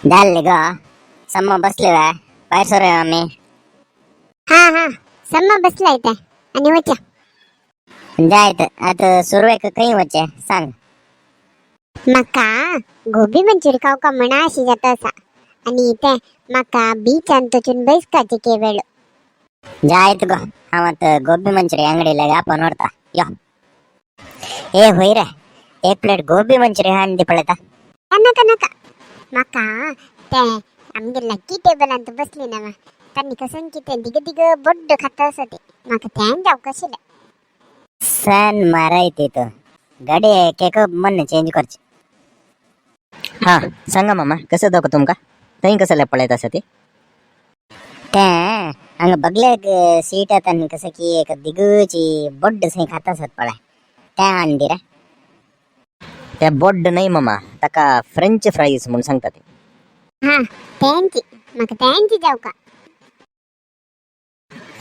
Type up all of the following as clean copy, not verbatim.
जालें गो सम्म बसले वे भायर सरूया आमी. हा हा, सम्मा बसला इथे आणि वच्या. जायत आता सुरवेक खंय वचें सांग. माका गोबी मंचुरी खावका म्हणा अशी जाता असा आणि इथे माका बीचान वचून बैसकाचे के वेळ. जायत गो, हांव आतां गोबी मंचुरी अंगडी लागी आपोवन व्हरता यो. ए होय रे, एक प्लेट गोबी मंचुरी हाड दी पळयता. नाका नाका, माका ते आमगे लकी टेबलांत बसली ना तांणी कसन कितें दिग दिग बड्ड खाता आसा ते, म्हाका तें जावंक आशिल्लें. सन मारायती तूं गाडी एक एक मन चेंज करची. हा सांगा मामा, कसं दाखव तुमका थंय कसं पळयत आसा ती? तें हांगा बगलेक सीट आतां आनी कसं की एक दिगूची बड्ड थंय खाता आसत पळय, तें हाड दी रे. ते बोड्ड न्हय मामा, ताका फ्रेंच फ्राईज म्हूण सांगता ते. हा तेंची, म्हाका तेंची जावका.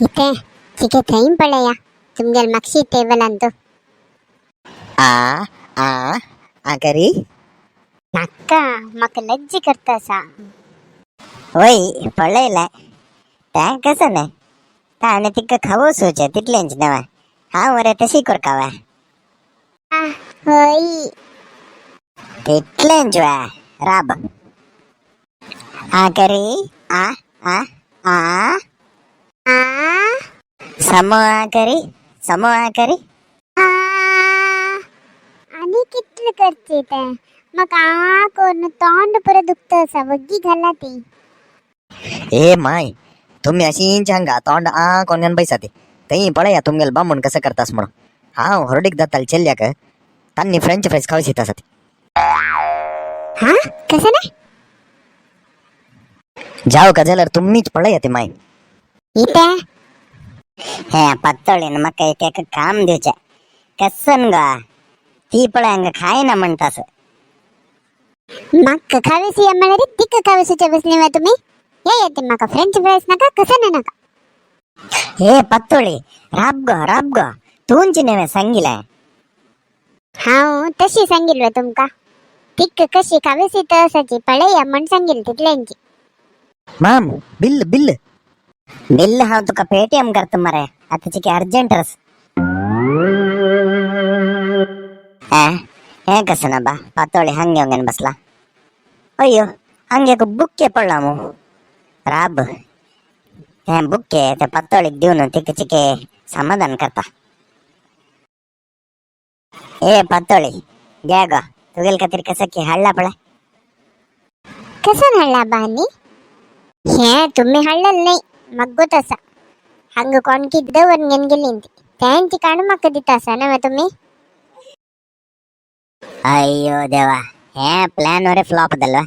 इथे चिके थंय पळया तुमगेल मागशी टेबलांत. आ आ आ करी. नाका, म्हाका लज्जी करता आसा. वय पळयलें तें कसं न्हय, तें आनी तिका खावो सुचें तितलेंच न्हय, हांव मरे तशी करका. हय. तितलेंच वे राब आ करी आ आ आ. आ. समो आ करी, समो आ करी. आ. आणि कितले करचे ते, म्हाका आ करून तोंड पुरो दुखता आसा, वग्गी घाला ती. ए माय, तुम्ही अशींच हांगा तोंड आ कोण बैसा ती थंय पळया तुमगेल बामूण कसं करतास म्हणून. हांव हरडीक जाताल चेल्ल्याक तांणी फ्रेंच फ्राईज खावची आसा ती. हा कसं ना? जाव का जाल्यार तुमीच पळया ती माय. इथे. हे पत्तोळीन म्हाका एक एक काम दिवचें कसन गो, ती पळय हांगा खायना म्हणटास. म्हाका खावेसी म्हळ्यार तिका खावेसूचे बसली वा तुमी. ये येते, म्हाका फ्रेंच फ्रायज नाका, कसं ना नाका. हे पत्तोळी राब गो राब गो, तूंच न्हय सांगिलें. हांव तशी सांगील वे तुमका, तिका कशी खावेसी तसाची पळया म्हण सांगील तितल्यांची. माम, बिल बिल. बिल हांव तुका पेटीएम करता मरे, आतां चिके अर्जंट आस. हें कसं ना बा, पातोळी हांग येवन बसला. अय्यो, हांग एक बुक्के पडला मू. राब, हें बुक्के ते पातोळीक दिवन तिका चिके समाधान करता. ए पातोळी, घे गो तुगेल खातीर कसं की हाडला पळय. कसं हाडला बानी हे? तुम्ही हाडलेलं नाही, मग आसा हांगा कोण कितें दवरून घेवन गेली ती तेंची काडून म्हाका दिता आसा न्हय तुमी. अय्यो देवा, हें प्लॅन वरे फ्लॉप जालो.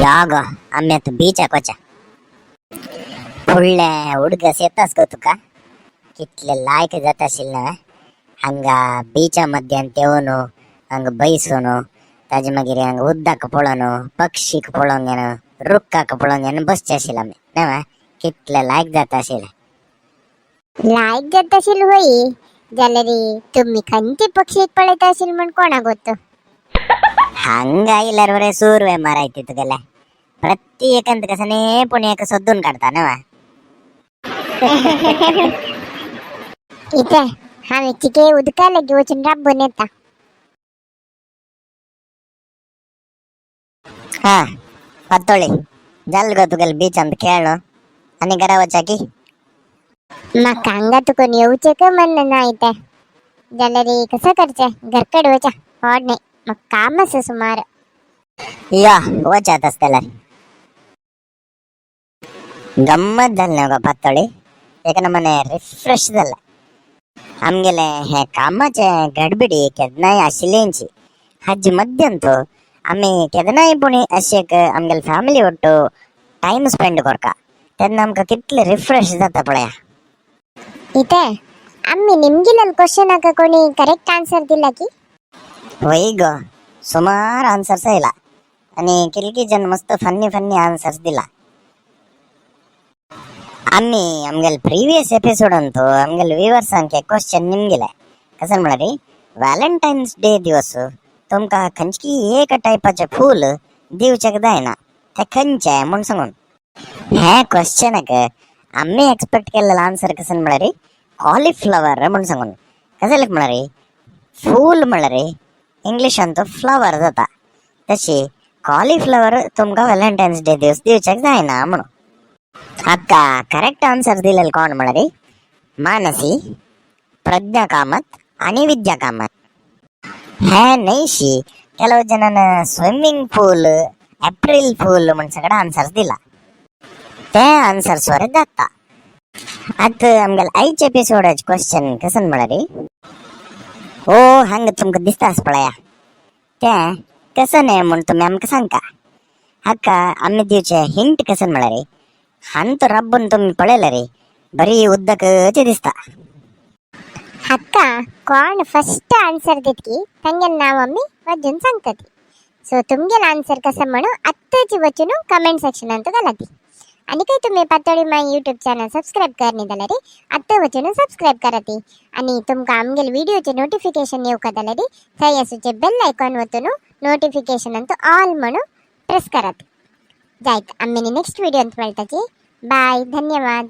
या गो, आमी आतां बीचाक वचा. फुडलें उडगस येतास गो तुका, कितले लायक जाता आशिल्लें न्हय हांगा बीचा मध्यान देंवन हांगा बैसून, ताजे मागीर हांगा उदक पळोवन, पक्षीक पळोवंक येन, रुखाक पळोवंक येन बसचें आशिल्लें आमी न्हय, कितलें लायक जाता आशिल्लें. लायक जाता आशिल्लें होय, जाल्यार तुमी खंयचे पक्षीक पळयता आशिल्लें म्हण कोणाक गोत्त. हांगा आयल्यार बरें सुरवे मारायती तुगेले प्रत्येकांत कसं न्ही पूण एक सोदून काडता न्हय. इथे हांवें चिके उदका लागीं वचून राबून येता. हा पातोळी, जाल गो तुगेले बीचांत खेळ्ळ आनी घरा वचा की. म्हाका हांगा तुकून येवचें का मन ना इथे, जाल्यार कसं करचें, घरकड वचा होड न्हय, म्हाका काम आसा सुमार. या वचात आसतल्यार गम्मत जालें न्हय गो पातोळी, एक नमूने रिफ्रेश जालें. आमगेले हे कामाचे गडबिडी केन्नाय आशिल्लेंची हाजे मध्यंत आमी केन्नाय पूण अशें एक आमगेले फॅमिली ಒಟ್ಟು टायम स्पेंड करता तेन्ना आमकां कितले रिफ्रेश जाता पळया. इथे आम्ही निमगिलल क्वेश्चनाक कोणी करेक्ट आन्सर दिला की? वय गो, सुमार आन्सर्स आयला आनी कितके जन मस्त फन्नी फन्नी आन्सर्स दिला. आमी आमगेले प्रिवियस एपिसोड अंतू आमगेले व्यूवर्सांक क्वेश्चन निमगिले. कसं म्हळ्यार व्हॅलेंटायन्स डे दिवस तुमकां खंयची एक टायपाचें फूल दिवच्याक जायना, तें खंयचें म्हूण सांगून. हे क्वेश्चनाक आमी एक्सपेक्ट केल्लें आन्सर कसं म्हळ्यार कॉलिफ्लवर म्हूण सांगून. कसं म्हळ्यार फूल म्हळ्यार इंग्लिशान तो फ्लावर जाता, तशी कॉलिफ्लवर तुमकां व्हॅलेंटायन्स डे दिवस दिवच्याक जायना म्हणून. हाका करेक्ट आन्सर दिलेले कोण म्हळ्यार मानसी, प्रज्ञा कामत आनी विद्या कामत. हे न्हयशी ಕೆಲವು ಜನನ स्विमिंग पूल, एप्रिल फूल म्हण सगळं आन्सर्स दिला, ते आन्सर्स वर जाता. आतां आमगेले आयचे एपिसोडाचे क्वेश्चन कसं म्हळ्यार ओ हांगा तुमकां दिसता आसा पळया, तें कसं न्हय म्हूण तुमी आमकां सांगता. हाका आमी दिवचे हिंट कसं म्हळ्यार हांतो रब्बून तुमी पळयलें रे बरी उदकच दिसता. हाका कोण फस्ट आन्सर दितकी तांगेलें नांव आमी वाजून सांगतली. सो तुमगेलो आन्सर कसं म्हणून आत्ताची वचून कमेंट सेक्शनांत घालाती. आनी काय तुमी पातोळी माय यूट्यूब चॅनल सबस्क्रायब करनी जाल्यार आत्तां वचून सबस्क्रायब कराती. आनी तुमकां आमगेले व्हिडिओचे नोटिफिकेशन येवका जाल्यार थंय आसूचे बेल आयकॉन वचून नोटिफिकेशनांत ऑल म्हणून प्रेस करात. जायत, आमी नेक्स्ट व्हिडियोंत मेळटाची. बाय, धन्यवाद.